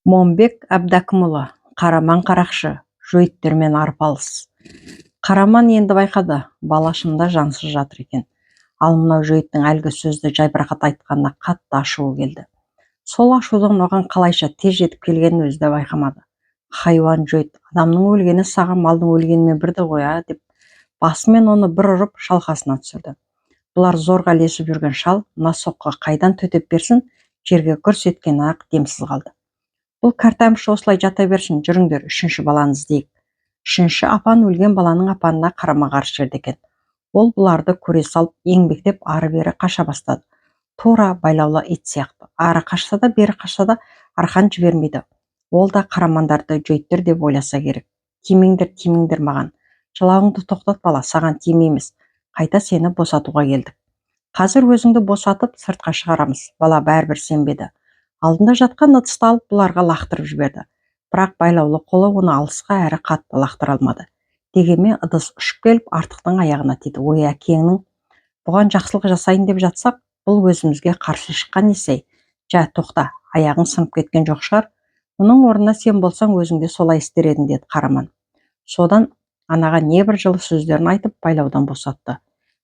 Момбек Әбдәкімұлы. Қараман қарақшы. Жөйттермен арпалыс. Қараман енді байқады, бала шынында жансыз жатыр екен. Ал мынау жөйттің әлгі сөзді жайбарақат айтқанына қатты ашуы келді. Сол ашудың оған қалайша тез жетіп келгенін өзі де байқамады. «Хайуан жөйт, адамның өлгені саған малдың өлгенімен бірдей ғой, а?» деп басымен оны бір ұрып, шалқасынан түсірді. Бұлар зорға ілесіп жүрген шал мына соққыға қайдан төтеп берсін, жерге гүрс еткеннен-ақ демсіз қалды. Бұл кәртәміш осылай жата берсін, жүріңдер, үшінші баланы іздейік. Үшінші апан өлген баланың апанына қарама-қарсы жерде екен. Ол бұларды көре салып, еңбектеп ары-бері қаша бастады. Тура байлаулы ит сияқты. Ары қашса да, бері қашса да, арқан жібермейді. Ол да қарамандарды жөйттер деп ойласа керек. «Тимеңдер, тимеңдер маған! Жылауыңды тоқтат, бала, саған тимейміз. Қайта сені босатуға келдік. Қазір өзіңді босатып, сыртқа шығарамыз». Бала бәрібір сенбеді. Алдында жатқан ыдысты алып, бұларға лақтырып жіберді. Бірақ байлаулы қолы оны алысқа әрі қатты лақтыра алмады. Дегенмен ыдыс ұшып келіп, Артықтың аяғына тиді. «Ой, әкеңнің! Бұған жақсылық жасайын деп жатсақ, бұл өзімізге қарсы шыққан несі? Жә, тоқта, аяғың сынып кеткен жоқ шығар. Мұның орнына сен болсаң, өзің де солай істер едің», — деді Қараман. Содан анаға небір жылы сөздерін айтып, байлаудан босатты.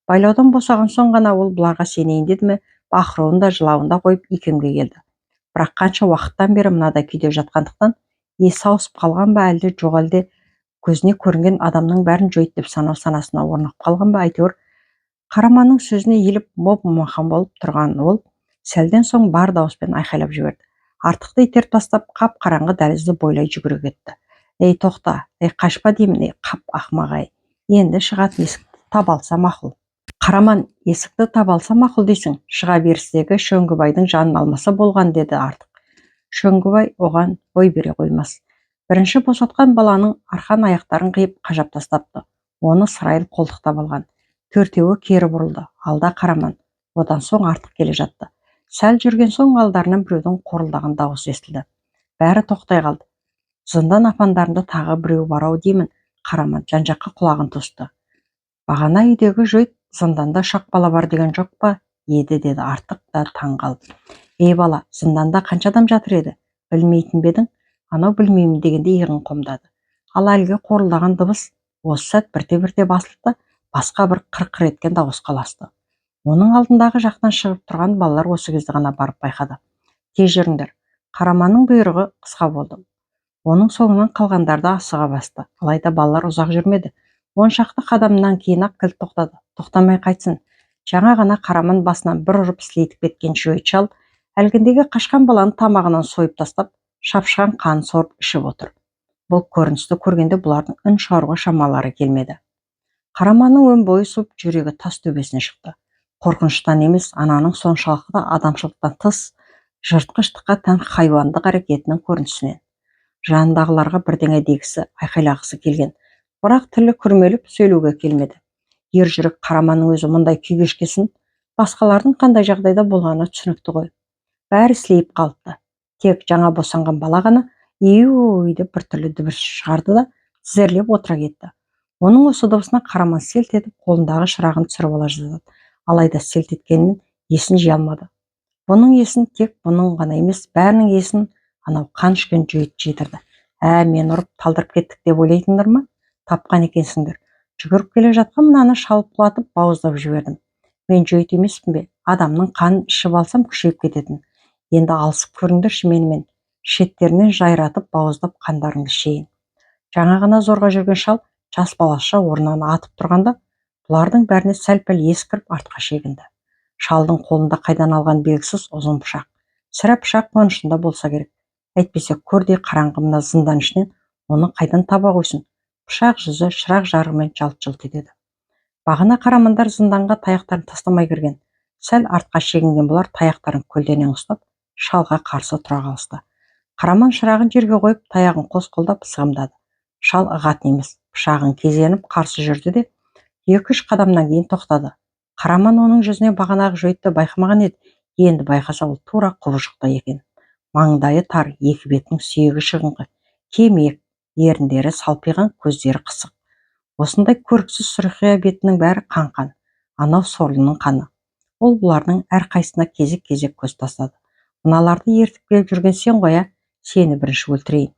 Байлаудан босаған соң ғана ол бұларға сенейін деді ме, бақыруын да, жылауын да қойып, икемге келді. Бірақ қанша уақыттан бері мынадай күйде жатқандықтан есі ауысып қалған ба, әлде жоқ, әлде көзіне көрінген адамның бәрін жойт деп санау санасына орнығып қалған ба, әйтеуір Қараманның сөзіне иіліп, моп-момақан болып тұрған ол сәлден соң бар дауыспен айқайлап жіберді. Артықты итеріп тастап, қап-қараңғы дәлізді бойлай жүгіре кетті. «Ей, тоқта! Ей, қашпа деймін! Ей, қап, ақымақ-ай! Енді шығатын есікті таба алса мақұл». «Қараман, есікті таба алса мақұл дейсің, шыға берістегі Шөңгібайдың жанын алмаса болған», — деді Артық. Шөңгібай оған бой бере қоймас. Бірінші босатқан баланың арқан аяқтарын қиып, қажап тастапты. Оны Сырайыл қолтықтап алған. Төртеуі кері бұрылды. Алда Қараман, одан соң Артық келе жатты. Сәл жүрген соң алдарынан біреудің қорылдаған дауысы естілді. Бәрі тоқтай қалды. «Зындан апандарында тағы біреу бар-ау деймін». Қараман жан-жаққа құлағын тосты. «Бағана үйдегі жойт зынданда үш-ақ бала бар деген жоқ па еді?» — деді Артық та таң қалып. «Ей, бала, зынданда қанша адам жатыр еді, білмейтін бе едің?» Анау білмеймін дегендей иығын қомдады. Ал әлгі қорылдаған дыбыс осы сәт бірте-бірте басылды да, басқа бір қыр-қыр еткен дауысқа ұласты. Оның алдындағы жақтан шығып тұрған балалар осы кезде ғана барып байқады. «Тез жүріңдер!» Қараманның бұйрығы қысқа болды. Оның соңынан қалғандар да асыға басты. Алайда балалар ұзақ жүрмеді. 10 шақты қадамнан кейін-ақ кілт тоқтады. Тоқтамай қайтсын? Жаңа ғана Қараман басынан бір ұрып сілейтіп кеткен жойыт шал әлгіндегі қашқан баланы тамағынан сойып тастап, шапшыған қанын сорып ішіп отыр. Бұл көріністі көргенде бұлардың үн шығаруға шамалары келмеді. Қараманның өн бойы суып, жүрегі тас төбесіне шықты. Қорқыныштан емес, ананың соншалықты адамшылықтан тыс жыртқыштыққа тән хайуандық әрекетінің көрінісінен. Жанындағыларға бірдеңе дегісі, айқайлағысы келген, бірақ тілі күрмеліп, сөйлеуге келмеді. Ер жүрек Қараманның өзі мұндай күй кешкесін, басқалардың қандай жағдайда болғаны түсінікті ғой. Бәрі сілейіп қалыпты. Тек жаңа босанған бала ғана «иу» деп біртүрлі дыбыс шығарды да, тізерлеп отыра кетті. Оның осы дыбысына Қараман селт етіп, қолындағы шырағын түсіріп ала жаздады. Алайда селт еткенімен есін жия алмады. Бұның есін, тек бұның ғана емес, бәрінің есін анау қан ішкен жүйет жидырды. «Ә, мені ұрып талдырып кеттік деп ойлайтындар ма? Тапқан екенсіңдер. Жүгіріп келе жатқан мынаны шалып құлатып, бауыздап жібердім. Мен жойт емеспін бе? Адамның қанын ішіп алсам, күшейіп кететін. Енді алысып көріңдерші менімен, шеттерінен жайратып бауыздап, қандарыңды ішейін». Жаңа ғана зорға жүрген шал жас балаша орнынан атып тұрғанда, бұлардың бәріне сәл-пәл ес кіріп, артқа шегінді. Шалдың қолында қайдан алған белгісіз ұзын пышақ. Сірә, пышақ қонышында болса керек. Әйтпесе көрдей қараңғы мына зындан ішінен оны қайдан таба қойсын? Пышақ жүзі шырақ жарығымен жалт-жұлт етеді. Бағана қарамандар зынданға таяқтарын тастамай кірген. Сәл артқа шегінген бұлар таяқтарын көлденең ұстап, шалға қарсы тұра қалысты. Қараман шырағын жерге қойып, таяғын қос қолдап сығымдады. Шал ығатын емес, пышағын кезеніп қарсы жүрді де, екі-үш қадамнан кейін тоқтады. Қараман оның жүзіне бағанағы жөйтті байқамаған еді. Енді байқаса, ол тура құбыжықтай екен. Маңдайы тар, екі бетінің сүйегі шығыңқы, кемиек, еріндері салпиған, көздері қысық. Осындай көріксіз сұрқия бетінің бәрі қан-қан. Анау сорлының қаны. Ол бұлардың әрқайсысына кезек-кезек көз тастады. «Мыналарды ертіп келіп жүрген сен ғой, ә? Сені бірінші өлтірейін.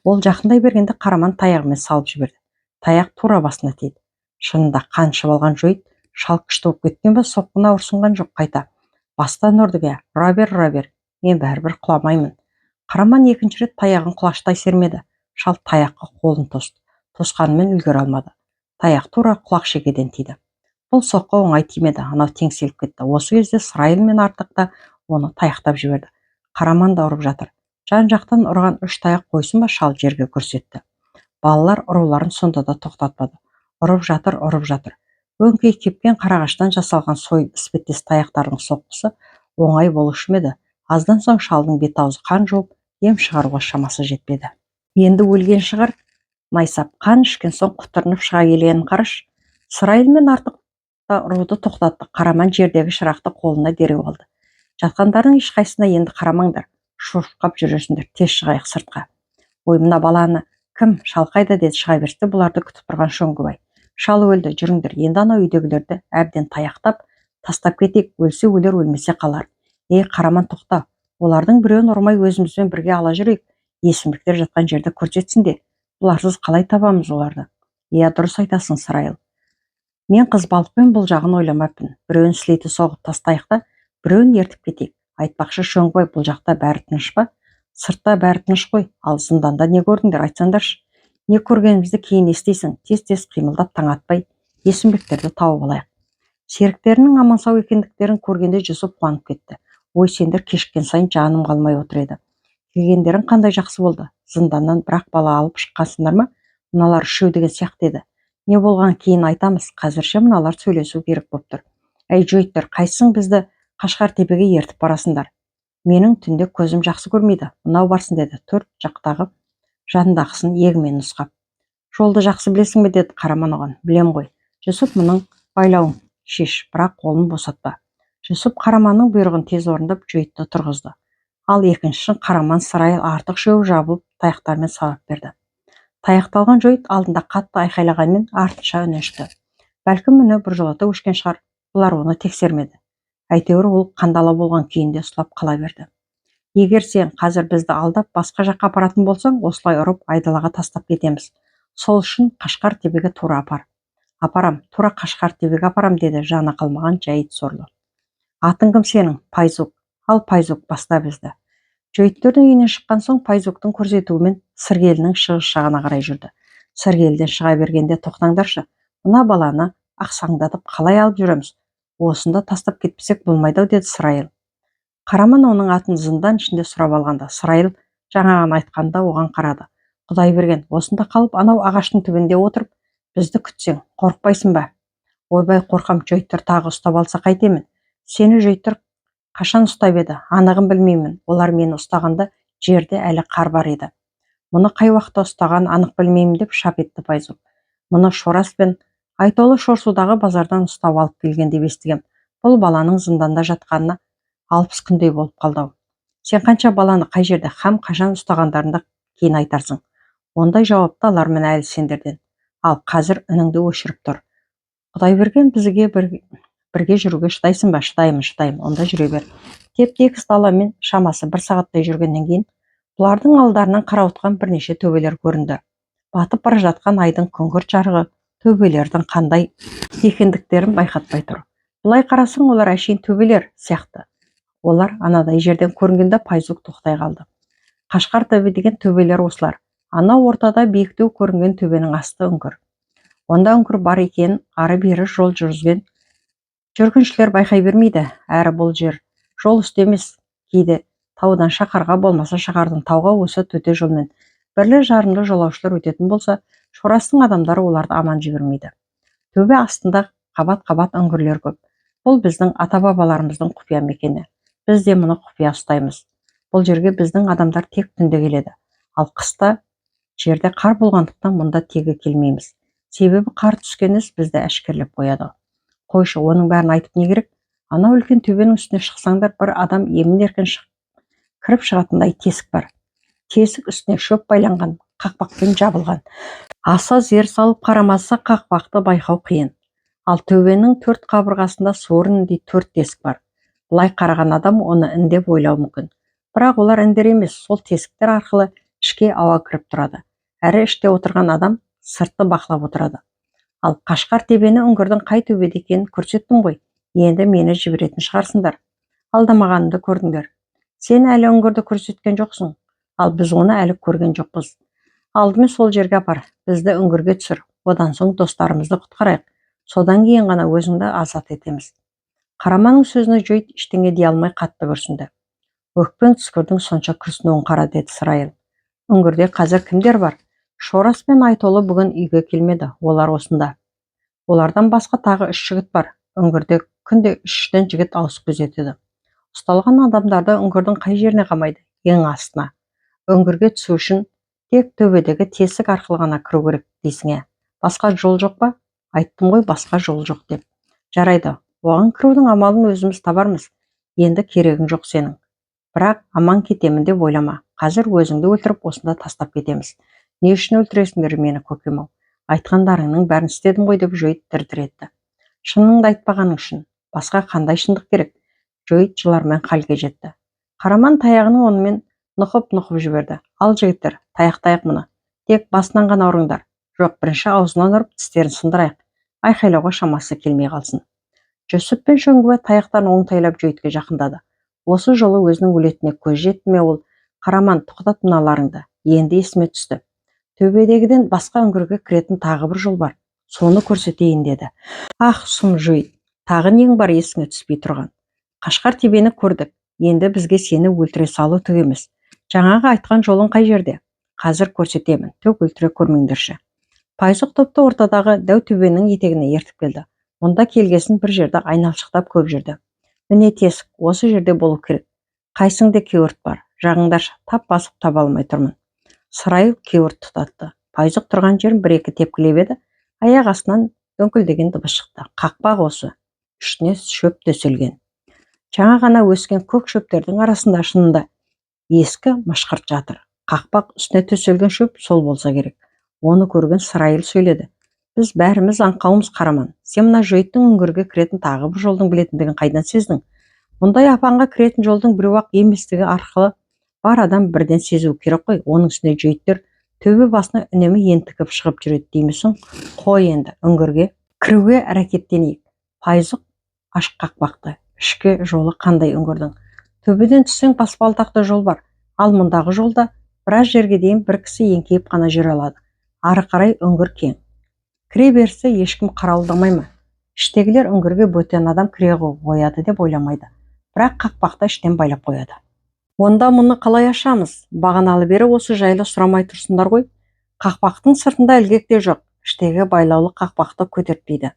Ол жақындай бергенде Қараман таяғымен салып жіберді. Таяқ тура басына тиді. Шынында қан ішіп алған жойыт шал күшті болып кеткен бе, соққыны ауырсынған жоқ, қайта бастан ұрды. Ге, ұра бер, ұра бер, мен бәрібір құламаймын. Қараман екінші рет таяғын құлаштай сермеді. Шал таяққа қолын тосты. Тосқанымен үлгере алмады. Таяқ тура құлақ шекеден тиді. Бұл соққы оңай тимеді, анау теңселіп кетті. Осы кезде Сырайыл мен Артық та оны таяқтап жіберді. Қараман да ұрып жатыр. Жан-жақтан ұрған үш таяқ қойсын ба, шал жерге көрсетті. Балалар ұруларын сонда да тоқтатпады. Ұрып жатыр, ұрып жатыр. Өңкей кепкен қарағаштан жасалған сойыл іспеттес таяқтардың соққысы оңай болушы ма еді? Аздан соң шалдың бет-аузы қан жуып, ем шығаруға шамасы жетпеді. Енді өлген шығар, найсап, қан ішкен соң құтырынып шыға келгенін қарашы. Сырайыл мен Артық та ұруды тоқтатты. Қараман жердегі шырақты қолына дереу алды. Жатқандардың ешқайсысына енді қарамаңдар, шошқап жүресіңдер, тез шығайық сыртқа. Ой, мына баланы кім, шал қайда? деді шыға берісте бұларды күтіп тұрған Шоңгібай. Шал өлді, жүріңдер, енді анау үйдегілерді әбден таяқтап тастап кетейік, өлсе өлер, өлмесе қалар. Ей, Қараман, тоқта, олардың біреуін ұрмай өзімізбен бірге ала жүрейік, Есімбектер жатқан жерді көрсетсін де, бұларсыз қалай табамыз оларды? Иә, дұрыс айтасың, Сырайыл. Мен қызбалықпен бұл жағын ойламаппын. Біреуін сілейте соғып тастайық та, біреуін ертіп кетейік. Айтпақшы, Шоңғыбай, бұл жақта бәрі тыныш па? Сыртта бәрі тыныш қой, ал зынданда не көрдіңдер, айтсаңдаршы. Не көргенімізді кейін естисің, тез-тез қимылдап, таң атпай Есімбектерді тауып алайық. Серіктерінің аман-сау екендіктерін көргенде Жүсіп қуанып кетті. Ой, сендер кешіккен сайын жаным қалмай отыр еді. Келгендерің қандай жақсы болды. Зынданнан бір-ақ бала алып шыққансыңдар ма? Мыналар үшеу деген сияқты еді. Не болған, кейін айтамыз, қазірше мыналар сөйлесу керек боп тұр. Әй, жойттар, қайсың бізді Қашқар төбеге ертіп барасыңдар? Менің түнде көзім жақсы көрмейді, мынау барсын, деді төрт жақтағы жанындағысын иегімен нұсқап. Жолды жақсы білесің бе? деді Қараман оған. Білем ғой. Жүсіп, мұның байлауын шеш, бірақ қолын босатпа. Жүсіп Қараманның бұйрығын тез орындап, Жөйтті тұрғызды. Ал екіншісін Қараман, Сырайыл, Артық үшеуі жабылып таяқтармен сабап берді. Таяқталған Жойыт алдында қатты айқайлағанмен, артынша үні өшті. Бәлкім, үні біржолата өшкен шығар, бұлар оны тексермеді. Әйтеуір ол қандала болған күйінде сұлап қала берді. Егер сен қазір бізді алдап басқа жаққа апаратын болсаң, осылай ұрып айдалаға тастап кетеміз. Сол үшін Қашқар төбеге тура апар. Апарам, тура Қашқар төбеге апарам, деді жаны қалмаған Жәйіт сорлы. Атың кім сенің? Пайзук. Ал, Пайзук, баста бізді. Жөйттердің үйінен шыққан соң Пайзуктың көрсетуімен Сыркелінің шығыс жағына қарай жүрді. Сыркеліден шыға бергенде: «Тоқтаңдаршы, мына баланы ақсаңдатып қалай алып жүреміз? Осында тастап кетпесек болмайды ау», – деді Сырайыл. Қараман оның атын зындан ішінде сұрап алғанда, Сырайыл жаңағыны айтқанда оған қарады. Құдай берген, осында қалып, анау ағаштың түбінде отырып бізді күтсең, қорықпайсың ба? Ойбай, қорқам, жойттар тағы ұстап алса қайтемін? Сені жойттар қашан ұстап еді? Анығын білмеймін. Олар мені ұстағанда жерде әлі қар бар еді. Мұны қай уақытта ұстағанын анық білмеймін, деп шап етті Пайзук. Мұны Шорас пен Айтолы Шорсудағы базардан ұстап алып келген деп естігем. Бұл баланың зынданда жатқанына 60 күндей болып қалды-ау. Сен қанша баланы қай жерде һәм қашан ұстағандарыңды кейін айтарсың. Ондай жауапты алармын әлі сендерден. Ал қазір үніңді өшіріп тұр. Құдайберген, бізге бірге жүруге шыдайсың ба? Шыдаймын, шыдаймын. Онда жүре бер. Теп тегіс даламен шамасы бір сағаттай жүргеннен кейін бұлардың алдарынан қарауытқан бірнеше төбелер көрінді. Батып бара жатқан айдың күңгірт жарығы төбелердің қандай екендіктерін байқатпай тұр. Былай қарасаң, олар әшейін төбелер сияқты. Олар анадай жерден көрінгенде Пайзук тоқтай қалды. Қашқар төбе деген төбелер осылар. Анау ортада биіктеу көрінген төбенің асты үңгір. Онда үңгір бар екенін ары бері жол жүргізген жүргіншілер байқай бермейді. Әрі бұл жер жол үсті емес, кейде таудан шаһарға, болмаса шаһардан тауға осы төте жолмен бірлі жарымды жолаушылар өтетін болса, Шорастың адамдары оларды аман жібермейді. Төбе астында қабат-қабат үңгірлер көп. Бұл біздің ата-бабаларымыздың құпия мекені. Біз де мұны құпия ұстаймыз. Бұл жерге біздің адамдар тек түнде келеді. Ал қыста жерде қар болғандықтан, мұнда тегі келмейміз. Себебі қар түскен із бізді әшкерелеп қояды. Қойшы, оның бәрін айтып не керек? Анау үлкен төбенің үстіне шықсаңдар, бір адам емін еркін кіріп шығатындай тесік бар. Тесік үстіне шөп байланған, қақпақпен жабылған. Аса зер салып қарамаса, қақпақты байқау қиын. Ал төбенің төрт қабырғасында суыр індей төрт тесік бар. Былай қараған адам оны ін деп ойлауы мүмкін. Бірақ олар індер емес, сол тесіктер арқылы ішке ауа кіріп тұрады. Әрі іште отырған адам сыртты бақылап отырады. Ал Қашқар тебені үңгірдің қай төбеде екенін көрсеттім ғой. Енді мені жіберетін шығарсыңдар. Алдамағанымды көрдіңдер. Сен әлі үңгірді көрсеткен жоқсың. Ал біз оны әлі көрген жоқпыз. Алдымен сол жерге апар, бізді үңгірге түсір. Одан соң достарымызды құтқарайық. Содан кейін ғана өзіңді азат етеміз. Қараманның сөзіне Жойт ештеңе дей алмай қатты күрсінді. Өкпең түскірдің сонша күрсінуін қара, деді Сырайыл. Үңгірде қазір кімдер бар? Шорас пен Айтолы бүгін үйге келмеді, олар осында. Олардан басқа тағы үш жігіт бар. Үңгірде күнде үштен жігіт ауысып күзетеді. Ұсталған адамдарды үңгірдің қай жеріне қамайды? Ең астына. Үңгірге түсу үшін тек төбедегі тесік арқылы ғана кіру керек дейсің, ә? Басқа жол жоқ па? Айттым ғой, басқа жол жоқ деп. Жарайды, оған кірудің амалын өзіміз табармыз. Енді керегің жоқ сенің. Бірақ аман кетемін деп ойлама. Қазір өзіңді өлтіріп осында тастап кетеміз. Не үшін өлтіресіңдер мені, көкем-ау? Айтқандарыңның бәрін істедім ғой, деп Жойт дір-дір етті. Шыныңды айтпағаның үшін. Басқа қандай шындық керек? Жойт жылармен халге жетті. Қараман таяғының онымен нұқып-нұқып жіберді. Ал, жігіттер, таяқтайық мұны. Тек басынан ғана ұрыңдар. Жоқ, бірінші аузынан ұрып тістерін сындырайық. Айқайлауға шамасы келмей қалсын. Жүсіп пен Шөңгібай таяқтарын оңтайлап Жөйтке жақындады. Осы жолы өзінің өлетініне көз жетті ме ол? Қараман, тоқтат мыналарыңды. Енді есіме түсті. Төбедегіден басқа үңгірге кіретін тағы бір жол бар. Соны көрсетейін, деді. Ах, сұм Жойт, тағы нең бар есіңе түспей тұрған? Қашқар тебені көрдік. Енді бізге сені өлтіре салу түк емес. Жаңағы айтқан жолың қай жерде? Қазір көрсетемін, түк өлтіре көрмеңдерші. Пайзық топты ортадағы дәу төбенің етегіне ертіп келді. Мұнда келгесін бір жерді айналшықтап көп жүрді. Міне тесік, осы жерде болу керек. Қайсыңда кеуірт бар? Жағыңдаршы, тап басып таба алмай тұрмын. Сырайыл кеуірт тұтатты. Пайзық тұрған жерін бір-екі тепкілеп еді, аяқ астынан дөңкілдеген дыбыс шықты. Қақпақ осы. Үстіне шөп төселген. Жаңа ғана өскен көк шөптердің арасында шынында ескі мышқырт жатыр. Қақпақ үстіне төселген шөп сол болса керек. Оны көрген Сырайыл сөйледі. Біз бәріміз аңқаумыз, Қараман. Сен мына Жойттың үңгірге кіретін тағы бір жолдың білетіндігін қайдан сездің? Мұндай апанға кіретін жолдың біреу-ақ еместігі арқылы бар адам бірден сезу керек қой. Оның үстіне жөйттер төбе басына үнемі ентігіп шығып жүреді деймісің? Қой енді, үңгірге кіруге әрекеттенейік. Пайзық ашық қақпақты. Ішкі жолы қандай үңгірдің? Төбеден түссең, баспалдақты жол бар. Ал мұндағы жолда біраз жерге дейін бір кісі еңкейіп қана жүре алады. Ары қарай үңгір кең. Кіре берісте ешкім қарауылдамай ма? Іштегілер үңгірге бөтен адам кіре қояды деп ойламайды. Бірақ қақпақты іштен байлап қояды. Онда мұны қалай ашамыз? Бағаналы бері осы жайлы сұрамай тұрсыңдар ғой. Қақпақтың сыртында ілгек те жоқ. Іштегі байлаулы қақпақты көтертпейді.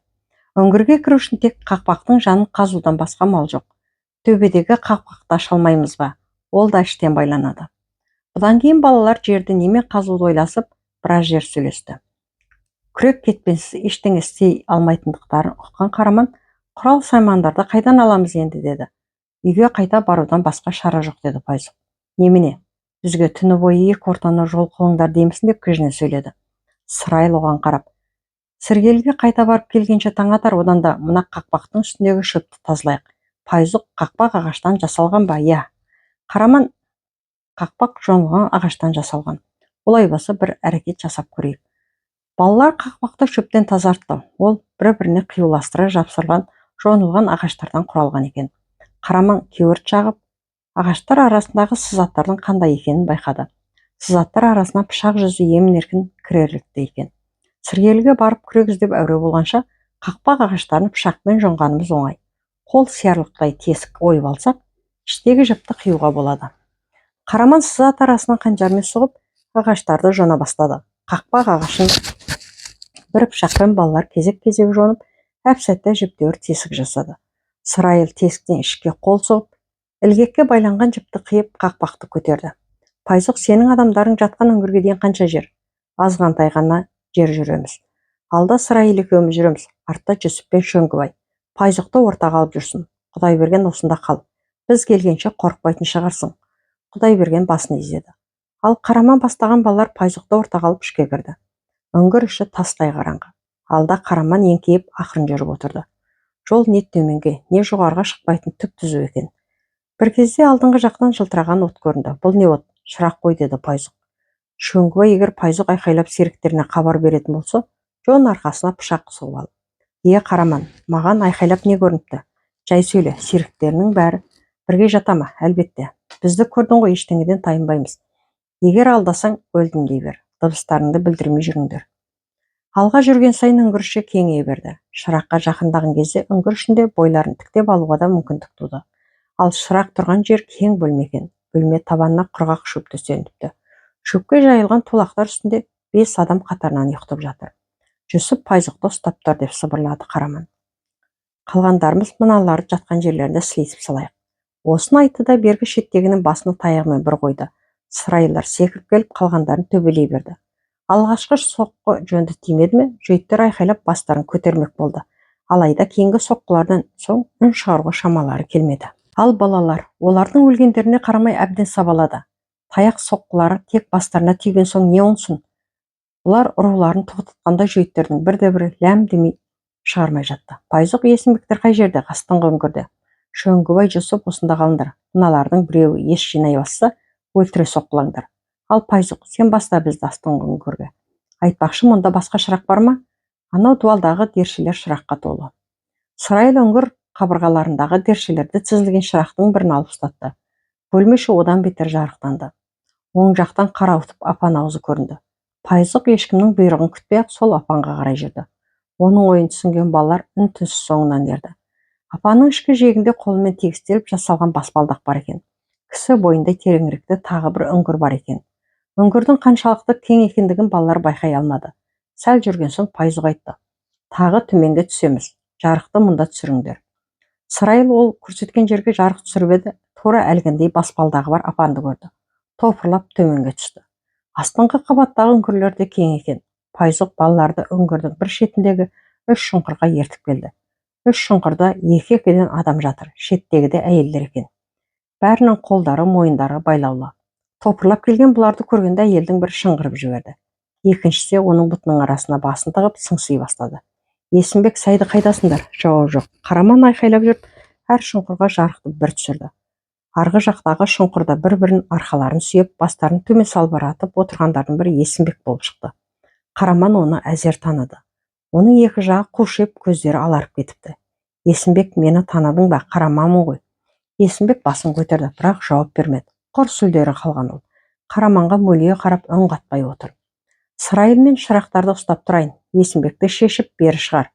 Үңгірге кіру үшін тек қақпақтың жанын қазудан басқа амал жоқ. Төбедегі қақпақты аша алмаймыз ба? Ол да іштен байланады. Бұдан кейін балалар жерді немен қазуды ойласып, біраз жер сөйлесті. Күрек кетпенсіз ештеңе істей алмайтындықтарын ұққан Қараман, құрал саймандарды қайдан аламыз енді, деді. Үйге қайта барудан басқа шара жоқ, деді Пайзық. Немене, бізге түні бойы екі ортаны жол қылыңдар деймісің, деп кіжіне сөйледі. Сырайыл оған қарап, Сіргеліге қайта барып келгенше таң атар, одан да мына қақпақтың үстіндегі шөпті тазалайық. Пайзық, қақпақ ағаштан жасалған ба? Иә. Қараман, қақпақ жонылған ағаштан жасалған. Олай болса, бір әрекет жасап көрейік. Балалар қақпақты шөптен тазартты. Ол бір-біріне қиюластыра жапсырылған жонылған ағаштардан құралған екен. Қараман кеуірт жағып, ағаштар арасындағы сызаттардың қандай екенін байқады. Сызаттар арасына пышақ жүзі емін-еркін кірерлікті екен. Сіргеліге барып күрек іздеп әуре болғанша, қақпақ ағаштарын пышақпен жонғанымыз оңай. Қол сиярлықтай тесік ойып алсақ, іштегі жіпті қиюға болады. Қараман сызат арасынан қанжармен сұғып, ағаштарды жона бастады. Қақпақ ағашын бір пышақпен балалар кезек-кезек жонып, әп-сәтте әжептәуір тесік жасады. Сырайыл тесіктен ішке қол сұғып, ілгекке байланған жіпті қиып, қақпақты көтерді. Пайзық, сенің адамдарың жатқан үңгірге дейін қанша жер? Азғантай ғана жер жүреміз. Алда Сырайыл екеуміз жүреміз, артта Жүсіп пен Шөңгібай. Пайзықты ортаға алып жүрсін. Құдайберген, осында қал. Біз келгенше қорықпайтын шығарсың. Құдайберген басын изеді. Ал Қараман бастаған балалар Пайзықты ортаға алып ішке кірді. Үңгір іші тастай қараңғы. Алда Қараман еңкейіп ақырын жүріп отырды. Жол не төменге, не жоғарыға шықпайтын түп түзу екен. Бір кезде алдыңғы жақтан жылтыраған от көрінді. Бұл не от? Шырақ қой, деді Пайзық. Шөңгібай егер Пайзық айқайлап серіктеріне хабар беретін болса, жон арқасына пышақ сұғып алып. Е, Қараман, маған айқайлап не көрініпті? Жай сөйле, серіктерінің бәрі бірге жата ма? Әлбетте. Бізді көрдің ғой, ештеңеден тайынбаймыз. Егер алдасаң, өлдім дей бер. Дыбыстарыңды білдірмей жүріңдер. Алға жүрген сайын үңгір іші кеңейе берді. Шыраққа жақындаған кезде үңгір ішінде бойларын тіктеп алуға да мүмкіндік туды. Ал шырақ тұрған жер кең бөлме екен. Бөлме табанына құрғақ шөп төселіпті. Шөпке жайылған тулақтар үстінде 5 адам қатарынан ұйықтап жатыр. Жүсіп Пайзықты ұстап тұр, деп сыбырлады Қараман. Қалғандарымыз мыналарды жатқан жерлерінде сілейтіп салайық. Осыны айтты да бергі шеттегінің басына таяғымен бір қойды. Сырайлар секіріп келіп қалғандарын төбелей берді. Алғашқы соққы жөнді тимеді ме, жөйттер айқайлап бастарын көтермек болды. Алайда кейінгі соққылардан соң үн шығаруға шамалары келмеді. Ал балалар олардың өлгендеріне қарамай әбден сабалады. Таяқ соққылары тек бастарына тиген соң не оңсын. Бұлар ұруларын тоқтатқанда жөйттердің бірде-бірі ләм демей шығармай жатты. Пайзық, Есімбектер қай жерде? Астыңғы үңгірде. Шөңгібай, Жүсіп, осында қалыңдар. Мыналардың біреуі ес жинай басса, өлтіре соққылаңдар. Ал Пайзық, сен баста бізді астыңғы үңгірге. Айтпақшы, мұнда басқа шырақ бар ма? Анау дуалдағы дершелер шыраққа толы. Сырайыл үңгір қабырғаларындағы дершелерді тізілген шырақтың бірін алып ұстатты. Бөлме іші одан бетер жарықтанды. Оң жақтан қарауытып апан аузы көрінді. Пайзық ешкімнің бұйрығын күтпей-ақ сол апанға қарай жүрді. Оның ойын түсінген балалар үн-түнсіз соңынан ерді. Апанның ішкі жиегінде қолымен тегістеліп жасалған баспалдақ бар екен. Кісі бойындай тереңіректе тағы бір үңгір бар екен. Үңгірдің қаншалықты кең екендігін балалар байқай алмады. Сәл жүрген соң Пайзық айтты. Тағы төменге түсеміз. Жарықты мұнда түсіріңдер. Сырайыл ол көрсеткен жерге жарық түсіріп еді, тура әлгіндей баспалдағы бар апанды көрді. Топырлап төменге түсті. Астыңғы қабаттағы үңгірлер де кең екен. Пайзық балаларды үңгірдің бір шетіндегі 3 шұңқырға ертіп келді. 3 шұңқырда екі-екіден адам жатыр, шеттегі де әйелдер екен. Бәрінің қолдары, мойындары байлаулы. Топырлап келген бұларды көргенде әйелдің бірі шыңғырып жіберді. Екіншісі оның бұтының арасына басын тығып сыңси бастады. Есімбек, Сайды қайдасыңдар? Жауап жоқ. Қараман айқайлап жүріп, әр шұңқырға жарықты бір түсірді. Арғы жақтағы шұңқырда бір-бірін арқаларын сүйеп, бастарын төмен салбыратып отырғандардың бірі Есімбек болып шықты. Қараман оны әзер таныды. Оның екі жағы қушиып, көздері аларып кетіпті. Есімбек, мені таныдың ба? Қараманмын ғой. Есімбек басын көтерді, бірақ жауап бермеді. Құр сүлдері қалған ол. Қараманға мөлие қарап үн қатпай отыр. Сырайыл мен шырақтарды ұстап тұрайын. Есімбекті шешіп бері шығар.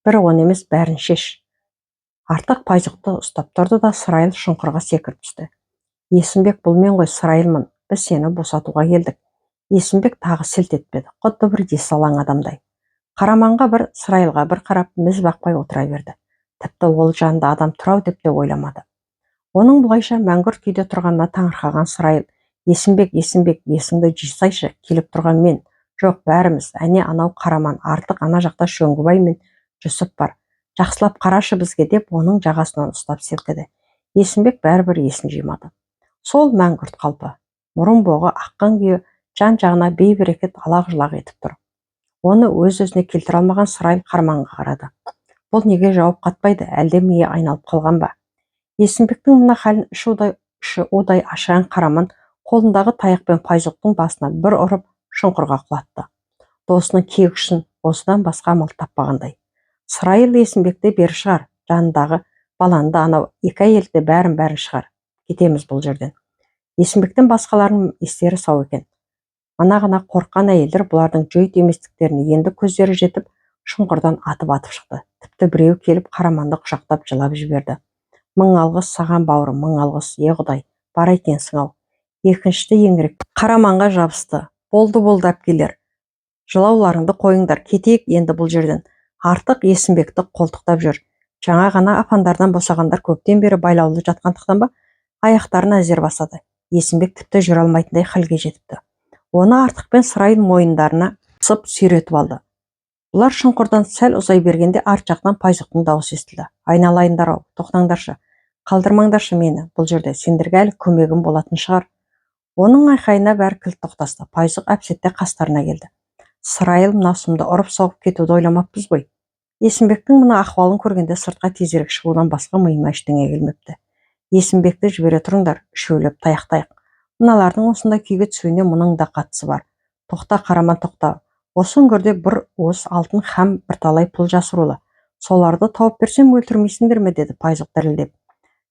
Бір оны емес, бәрін шеш. Артық Пайзықты ұстап тұрды да Сырайыл шұңқырға секіріп түсті. Есімбек, бұл мен ғой, Сырайылмын. Біз сені босатуға келдік. Есімбек тағы селт етпеді. Құдды бір есалаң адамдай. Қараманға бір, Сырайылға бір қарап, міз бақпай отыра берді. Тіпті ол жанында адам тұрау деп те ойламады. Оның бұлайша мәңгүрт күйде тұрғанына таңырқаған Сырайыл, Есімбек, Есімбек, есіңді жисайшы, келіп тұрған мен. Жоқ, бәріміз, әне анау Қараман, Артық, ана жақта Шөңгібай мен Жүсіп бар. Жақсылап қарашы бізге, деп оның жағасынан ұстап селкіді. Есімбек бәрібір есін жимады. Сол мәңгүрт қалпы, мұрын боғы аққан күйі жан-жағына бейберекет алақ-жұлақ етіп тұр. Оны өз-өзіне келтіре алмаған Сырайыл Қараманға қарады. Бұл неге жауап қатпайды, әлде миы айналып қалған ба? Есімбектің мына халін іші удай ашыған Қараман қолындағы таяқпен Пайзұқтың басына бір ұрып шұңқырға құлатты. Досының кегі үшін осыдан басқа амал таппағандай. Сырайыл Есімбекті бері шығар, жанындағы баланы да, анау екі әйелді, бәрін-бәрін шығар. Кетеміз бұл жерден. Есімбектен басқаларының естері сау екен. Мана ғана қорыққан әйелдер бұлардың жөйт еместіктеріне енді көздері жетіп, шұңқырдан атып-атып шықты. Тіпті біреуі келіп Қараманды құшақтап жылап жіберді. Мың алғыс саған, бауырым, мың алғыс, е Құдай, бар екенсің-ау. Екіншісі еңіреп Қараманға жабысты. Болды, болды, әпкелер. Жылауларыңды қойыңдар, кетейік енді бұл жерден. Артық Есімбекті қолтықтап жүр. Жаңа ғана апандардан босағандар көптен бері байлаулы жатқандықтан ба, аяқтарын әзер басады. Есімбек тіпті жүре алмайтындай халге жетіпті. Оны Артық пен Сырайыл мойындарына қысып сүйретіп алды. Бұлар шұңқырдан сәл ұзай бергенде арт жақтан Пайзұқтың дауысы естілді. Айналайындар-ау, тоқтаңдаршы, қалдырмаңдаршы мені бұл жерде, сендерге әлі көмегім болатын шығар. Оның айқайына бәрі кілт тоқтасты. Пайзұқ әп-сәтте қастарына келді. Сырайыл мына сұмды ұрып-соғып кетуді ойламаппыз ғой. Есімбектің мына ахуалын көргенде сыртқа тезірек шығудан басқа миыма ештеңе келмепті. Есімбекті жібере тұрыңдар, үшеулеп таяқтайық. Мыналардың осындай күйге түсуіне мұның да қатысы бар. Тоқта, Қараман, тоқта. Осы үңгірде бір уыс алтын һәм бірталай пұл жасырулы. Соларды тауып берсем, өлтірмейсіңдер ме? деді Пайзық дірілдеп.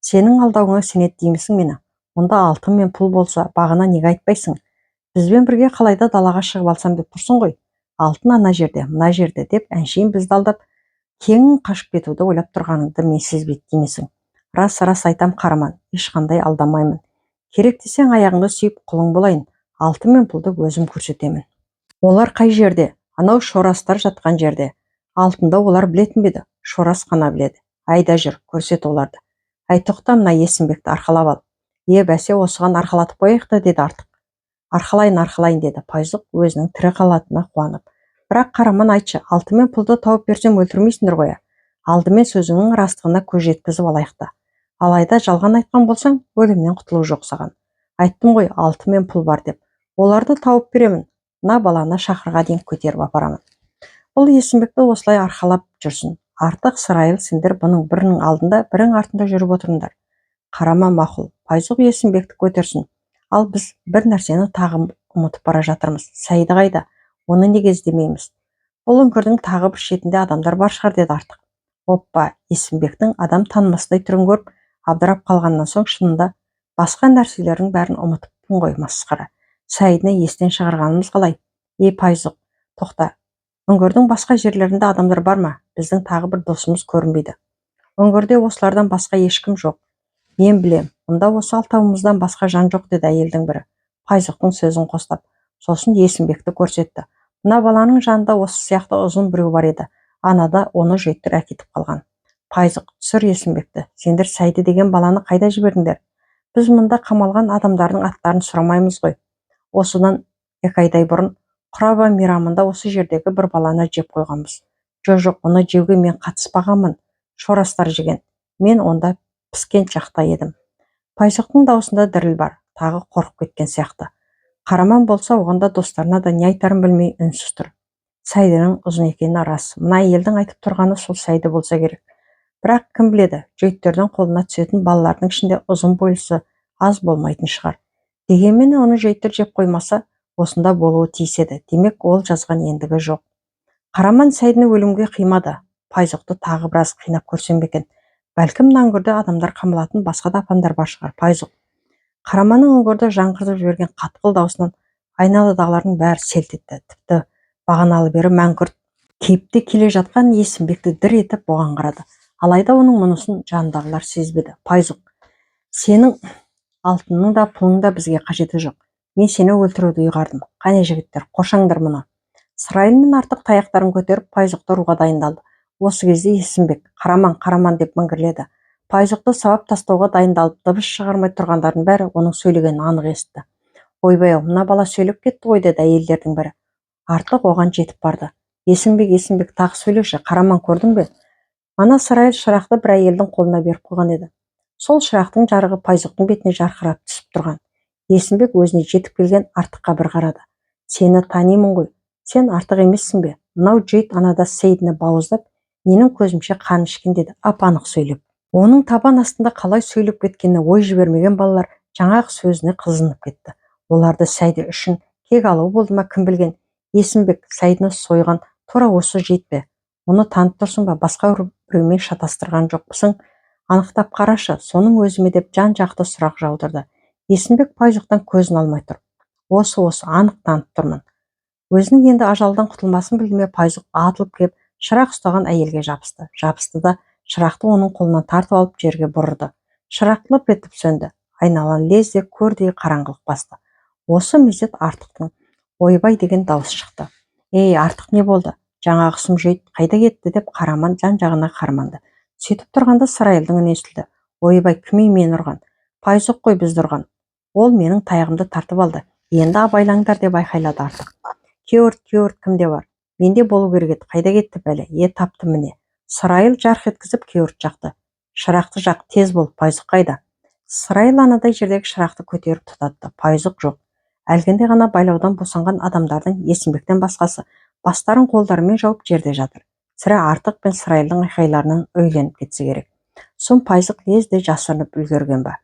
Сенің алдауыңа сенеді деймісің мені? Мұнда алтын мен пұл болса, бағана неге айтпайсың? Бізбен бірге қалайда далаға шығып алсам деп тұрсың ғой. Алтын ана жерде, мына жерде деп әншейін бізді алдап, кең қашып кетуді ойлап тұрғаныңды мен сезбейді деймісің? Рас, рас айтам, Қараман, ешқандай алдамаймын. Керек десең, аяғыңды сүйіп, құлың болайын. Алтын мен пұлды өзім көрсетемін. Олар қай жерде? Анау шорастар жатқан жерде. Алтынды олар білетін бе еді? Шорас қана біледі. Айда жүр, көрсет оларды. Әй, тоқта, мына Есімбекті арқалап ал. Е, бәсе, осыған арқалатып қояйық та, деді Артық. Арқалайын, арқалайын, деді Пайзық өзінің тірі қалатынына қуанып. Бірақ, Қараман, айтшы, алтын мен пұлды тауып берсем, өлтірмейсіңдер ғой? Алдымен сөзіңнің растығына көз жеткізіп алайық та. Алайда жалған айтқан болсаң, өлімнен құтылу жоқ саған. Айттым ғой, алтын мен пұл бар деп. Оларды тауып беремін. Мына баланы шаһарға дейін көтеріп апарамын. Бұл Есімбекті осылай арқалап жүрсін. Артық, Сырайыл, сендер бұның бірінің алдында, бірің артында жүріп отырыңдар. Қараман мақұл. Пайзық Есімбекті көтерсін. Ал біз бір нәрсені тағы ұмытып бара жатырмыз. Сәйді қайда? Оны неге іздемейміз? Бұл үңгірдің тағы бір шетінде адамдар бар шығар, деді Артық. Оппа, Есімбектің адам танымастай түрін көріп абдырап қалғаннан соң, шынында басқа нәрселердің бәрін ұмытыппын ғой, масқара. Сәйдіні естен шығарғанымыз қалай? Ей, Пайзық, тоқта. Үңгірдің басқа жерлерінде адамдар бар ма? Біздің тағы бір досымыз көрінбейді. Үңгірде осылардан басқа ешкім жоқ. Мен білем, мұнда осы алтауымыздан басқа жан жоқ, деді әйелдің бірі Пайзықтың сөзін қостап. Сосын Есімбекті көрсетті. Мына баланың жанында осы сияқты ұзын біреу бар еді. Анада оны жөйттер әкетіп қалған. Пайзық, түсір Есімбекті. Сендер Сәйді деген баланы қайда жібердіңдер? Біз мұнда қамалған адамдардың аттарын сұрамаймыз ғой. Осыдан 2 айдай бұрын Құраба мейрамында осы жердегі бір баланы жеп қойғанбыз. Жо, жоқ, оны жеуге мен қатыспағанмын. Шорастар жеген. Мен онда піскен жақта едім. Пайзықтың даусында діріл бар, тағы қорқып кеткен сияқты. Қараман болса, оған да, достарына да не айтарын білмей үнсіз тұр. Сәйдінің ұзын екені рас. Мына әйелдің айтып тұрғаны сол Сәйді болса керек. Бірақ кім біледі, жөйттердің қолына түсетін балалардың ішінде ұзын бойлысы аз болмайтын шығар. Дегенмен оны жөйттер жеп қоймаса, осында болуы тиіс еді. Демек, ол жазған ендігі жоқ. Қараман Сәйдіні өлімге қимады. Пайзықты тағы біраз қинап көрсем бе екен? Бәлкім, мына үңгірде адамдар қамалатын басқа да апандар бар шығар. Пайзық! Қараманның үңгірді жаңғыртып жіберген қатқыл даусынан айналадағылардың бәрі селт етті. Тіпті бағаналы бері мәңгүрт кейіпте келе жатқан Есімбек те дір етіп оған қарады. Алайда оның мұнысын жанындағылар сезбеді. Пайзық, сенің алтынның да, пұлың да бізге қажеті жоқ. Мен сені өлтіруді ұйғардым. Қане, жігіттер, қоршаңдар мұны! Сырайыл мен Артық таяқтарын көтеріп, Пайзықты ұруға дайындалды. Осы кезде Есімбек: «Қараман, Қараман!» – деп міңгірледі. Пайзықты сабап тастауға дайындалып, дыбыс шығармай тұрғандардың бәрі оның сөйлегенін анық есітті. «Ойбай ау, мына бала сөйлеп кетті ғой», – деді әйелдердің бірі. Артық оған жетіп барды. «Есімбек, Есімбек, тағы сөйлеші! Қараман, көрдің бе? Ана Сырайыл шырақты бір әйелдің қолына беріп қойған еді. Сол шырақтың жарығы Пайзықтың бетіне жарқырап түсіп тұрған. Есімбек өзіне жетіп келген Артыққа бір қарады. «Сені танимын ғой. Сен Артық емессің бе? Мынау жүйт анада Сейдіні бауыздап, менің көзімше қан ішкен», – деді ап анық сөйлеп. Оның табан астында қалай сөйлеп кеткеніне ой жібермеген балалар жаңағы сөзіне қызынып кетті. Оларды Сәйді үшін кек алу болды ма, кім білген. «Есімбек, Сәйдіні сойған тура осы жейт пе? Мұны танып тұрсың ба? Басқа біреумен шатастырған жоқпысың? Анықтап қарашы, соның өзі ме?» – деп жан жақты сұрақ жаудырды. Есімбек Пайзықтан көзін алмай тұр. «Осы, осы, анық танып тұрмын». Өзінің енді ажалдан құтылмасын білді ме, Пайзық атылып кеп, шырақ ұстаған әйелге жабысты. Жабысты да, шырақты оның қолынан тартып алып, жерге бұрды. Шырақ лып етіп сөнді. Айналаны лезде көрдей қараңғылық басты. Осы мезет Артықтың «Ойбай!» деген даусы шықты. «Ей, Артық, не болды? Жаңағы сұм жүйт қайда кетті?» – деп Қараман жан жағына қарманды. Сөйтіп тұрғанда Сырайылдың үні естілді. «Ойбай, кім ей мені ұрған? Пайзық қой бізді ұрған. Ол менің таяғымды тартып алды. Енді абайлаңдар!» – деп айқайлады Артық. «Кеуірт, кеуірт кімде бар? Менде болу керек еді. Қайда кетті бәле? Е, таптым, міне!» Сырайыл жарқ еткізіп кеуірт жақты. «Шырақты жақ, тез бол! Пайзық қайда?» Сырайыл анадай жердегі шырақты көтеріп тұтатты. Пайзық жоқ. Әлгінде ғана байлаудан босанған адамдардың Есімбектен басқасы бастарын қолдарымен жауып жерде жатыр. Сірә, Артық пен Сырайылдың айқайларынан үрейленіп кетсе керек. Сұм Пайзық лезде жасырынып үлгерген бе?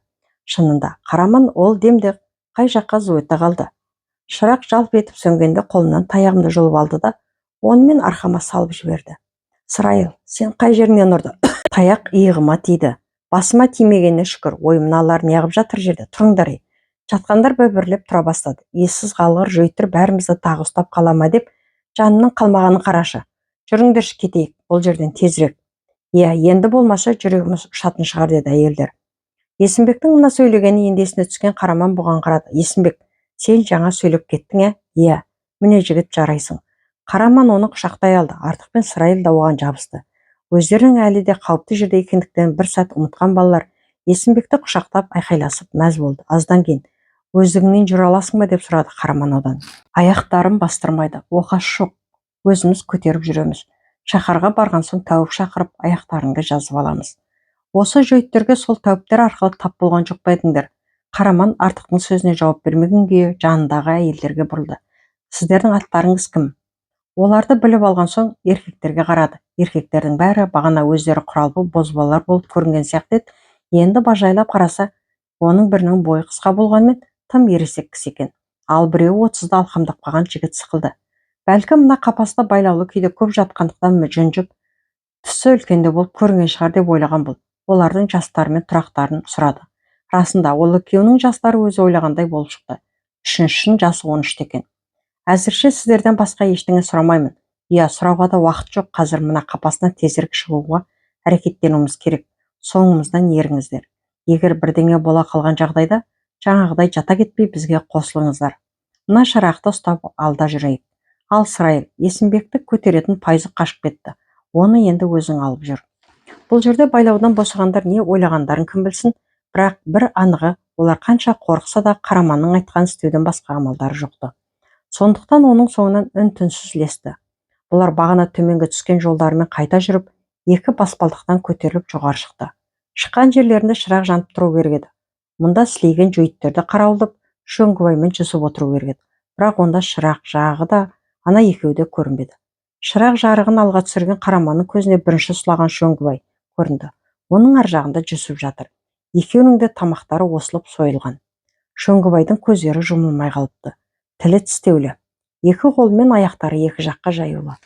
Шынында, Қараман ол демде қай жаққа зу ете қалды? Шырақ жалп етіп сөнгенде қолымнан таяғымды жұлып алды да, онымен арқама салып жіберді. Сырайыл, сен қай жеріңнен ұрды? Таяқ иығыма тиді. Басыма тимегеніне шүкір. Ой, мыналар неғып жатыр жерде? Тұрыңдар ей. Жатқандар бір-бірлеп тұра бастады. Ессіз қалғыр жөйтір бәрімізді тағы ұстап қала ма деп жанының қалмағанын қарашы. Жүріңдерші, кетейік бұл жерден тезірек. Иә, енді болмаса жүрегіміз ұшатын шығар, деді әйелдер. Есімбектің мына сөйлегені енді есіне түскен Қараман бұған қарады. Есімбек, сен жаңа сөйлеп кеттің, ә? Иә, міне жігіт, жарайсың. Қараман оны құшақтай алды. Артық пен Сырайыл да оған жабысты. Өздерінің әлі де қауіпті жерде екендіктерін бір сәт ұмытқан балалар Есімбекті құшақтап, айқайласып мәз болды. Аздан кейін: «Өздігіңнен жүре аласың ба?» – деп сұрады Қараман одан. Аяқтарым бастырмайды. Оқасы жоқ, өзіміз көтеріп жүреміз. Шаһарға барған соң тәуіп шақырып, аяқтарыңды жазып аламыз. Осы жөйттерге сол тәуіптер арқылы тап болған жоқ па едіңдер? Қараман Артықтың сөзіне жауап бермеген күйі жанындағы әйелдерге бұрылды. Сіздердің аттарыңыз кім? Оларды біліп алған соң еркектерге қарады. Еркектердің бәрі бағана өздері құралпы бозбалалар болып көрінген сияқты еді. Енді бажайлап қараса, оның бірінің бойы қысқа болғанымен, тым ересек кісі екен. Ал біреуі 30-ды алқамдап қалған жігіт сықылды. Бәлкім, мына қапаста байлаулы күйде көп жатқандықтан жүнжіп, түсі үлкендеу болып көрінген шығар деп ойлаған бұл. Олардың жастары мен тұрақтарын сұрады. Расында, ол екеуінің жастары өзі ойлағандай болып шықты. Үшіншісінің жасы 13-те екен. Әзірше сіздерден басқа ештеңе сұрамаймын. Иә, сұрауға да уақыт жоқ. Қазір мына қапасынан тезірек шығуға әрекеттенуіміз керек. Соңымыздан еріңіздер. Егер бірдеңе бола қалған жағдайда, жаңағыдай жата кетпей, бізге қосылыңыздар. Мына шырақты ұстап алда жүрейік. Ал, Сырайыл, Есімбекті көтеретін Пайзық қашып кетті. Оны енді өзің алып жүр. Бұл жерде байлаудан босағандар не ойлағандарын кім білсін, бірақ бір анығы, олар қанша қорықса да, Қараманның айтқанын істеуден басқа амалдары жоқты. Сондықтан оның соңынан үн-түнсіз ілесті. Бұлар бағана төменге түскен жолдарымен қайта жүріп, екі баспалдақтан көтеріліп жоғары шықты. Шыққан жерлерінде шырақ жанып тұру керек еді. Мұнда сілейген жөйттерді қарауылдап, Шөңгібай мен Жүсіп отыру керек еді. Бірақ онда шырақ жағы да, ана екеуі де көрінбеді. Шырақ жарығын алға түсірген Қараманның көзіне бірінші сұлаған Шөңгібай көрінді. Оның ар жағында Жүсіп жатыр. Екеуінің де тамақтары осылып сойылған. Шөңгібайдың көздері жұмылмай қалыпты. Тілі тістеулі. Екі қолы мен аяқтары екі жаққа жаюлы.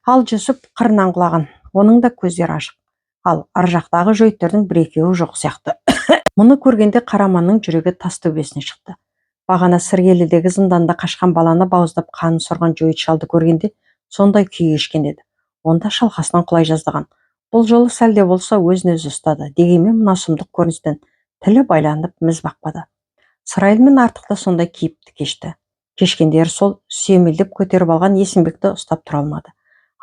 Ал Жүсіп қырынан құлаған. Оның да көздері ашық. Ал ар жақтағы жөйттердің бір-екеуі жоқ сияқты. Мұны көргенде Қараманның жүрегі тас төбесіне шықты. Бағана Сіргелідегі зынданда қашқан баланы бауыздап, қанын сорған жөйт шалды көргенде сондай күй кешкен еді. Онда шалқасынан құлай жаздаған. Бұл жолы сәл де болса өзін өзі ұстады. Дегенмен мына сұмдық көріністен тілі байланып, міз бақпады. Сырайыл мен Артық та сондай кейіпті кешті. Кешкендері сол, сүйемелдеп көтеріп алған Есімбекті ұстап тұра алмады.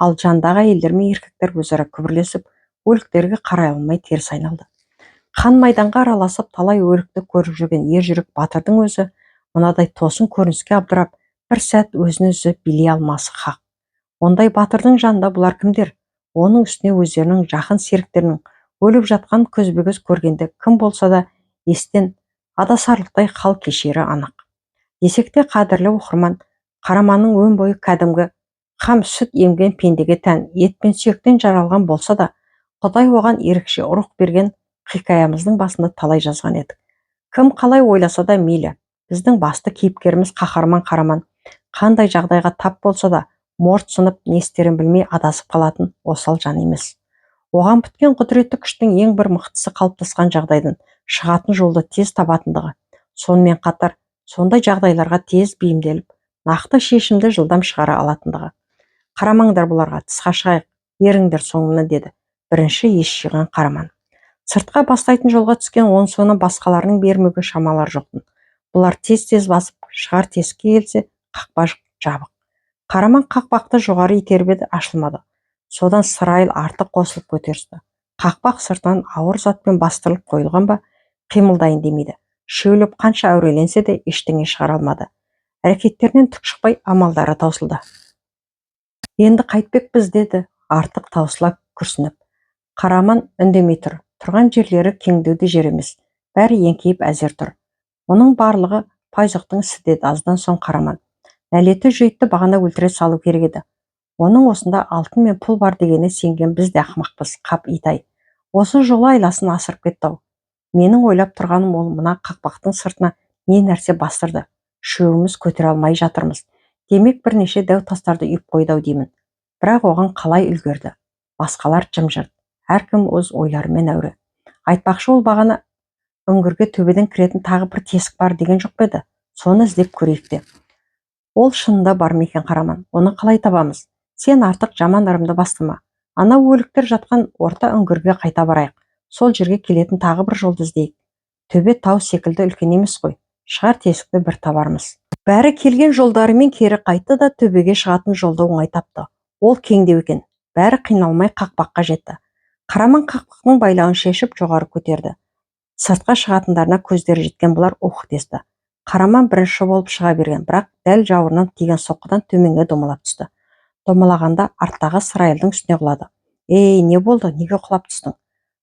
Ал жандағы әйелдер мен еркектер өзара күбірлесіп, өліктерге қарай алмай теріс айналды. Қан майданға араласып, талай өлікті көріп жүрген ер жүрек батырдың өзі мынадай тосын көрініске абдырап, бір сәт өзін өзі билей алмасы хақ. Ондай батырдың жанында бұлар кімдер? Оның үстіне өздерінің жақын серіктерінің өліп жатқан көзбе-көз көргенде кім болса да естен адасарлықтай хал кешері анық. Десек те, қадірлі оқырман, Қараманның өн бойы кәдімгі қам сүт емген пендеге тән ет пен сүйектен жаралған болса да, Құдай оған ерекше рух берген. Хикаямыздың басында талай жазған едік. Кім қалай ойласа да мейлі, біздің басты кейіпкеріміз, қаһарман Қараман қандай жағдайға тап болса да, морт сынып, не істерін білмей адасып қалатын осал жан емес. Оған біткен құдіретті күштің ең бір мықтысы қалыптасқан жағдайдан шығатын жолды тез табатындығы, сонымен қатар сондай жағдайларға тез бейімделіп, нақты шешімді жылдам шығара алатындығы. Қарамаңдар бұларға, тысқа шығайық, еріңдер соңымнан, деді бірінші ес жиған Қараман. Сыртқа бастайтын жолға түскен оның соңынан басқаларының бермеуге шамалары жоқтын. Бұлар тез-тез басып, шығар тесікке келсе, қақпа жабық. Қараман қақпақты жоғары итеріп еді, ашылмады. Содан Сырайыл, Артық қосылып көтерісті. Қақпақ сыртынан ауыр затпен бастырылып қойылған ба, қимылдайын демейді. Үшеулеп қанша әуреленсе де, ештеңе шығара алмады. Әрекеттерінен түк шықпай, амалдары таусылды. Енді қайтпекпіз? – деді Артық таусыла күрсініп. Қараман үндемей тұр. Тұрған жерлері кеңдеу де жер емес. Бәрі еңкейіп әзер тұр. Мұның барлығы Пайзұқтың ісі, деді аздан соң Қараман. Нәлеті жөйтті бағана өлтіре салу керек еді. Оның осында алтын мен пұл бар дегеніне сенген біз де ақымақпыз. Қап, итай. Осы жолы айласын асырып кетті-ау. Менің ойлап тұрғаным, ол мына қақпақтың сыртына не нәрсе бастырды? Үшеуміз көтере алмай жатырмыз. Демек, бірнеше дәу тастарды үйіп қойды-ау деймін. Бірақ оған қалай үлгерді? Басқалар жым-жырт. Әркім өз ойларымен әуре. Айтпақшы, ол бағана үңгірге төбеден кіретін тағы бір тесік бар деген жоқ па еді? Соны іздеп көрейік те. Ол шынында бар ма екен, Қараман? Оны қалай табамыз? Сен, Артық, жаман ырымды бастама. Анау өліктер жатқан орта үңгірге қайта барайық. Сол жерге келетін тағы бір жолды іздейік. Төбе тау секілді үлкен емес қой. Шығар тесікті бір табармыз. Бәрі келген жолдарымен кері қайтты да, төбеге шығатын жолды оңай тапты. Ол кеңдеу екен. Бәрі қиналмай қақпаққа жетті. Қараман қақпақтың байлауын шешіп, жоғары көтерді. Сыртқа шығатындарына көздері жеткен бұлар ух десті. Қараман бірінші болып шыға берген, бірақ дәл жауырынан тиген соққыдан төменге домалап түсті. Домалағанда арттағы Сырайылдың үстіне құлады. «Ей, не болды? Неге құлап түстің?»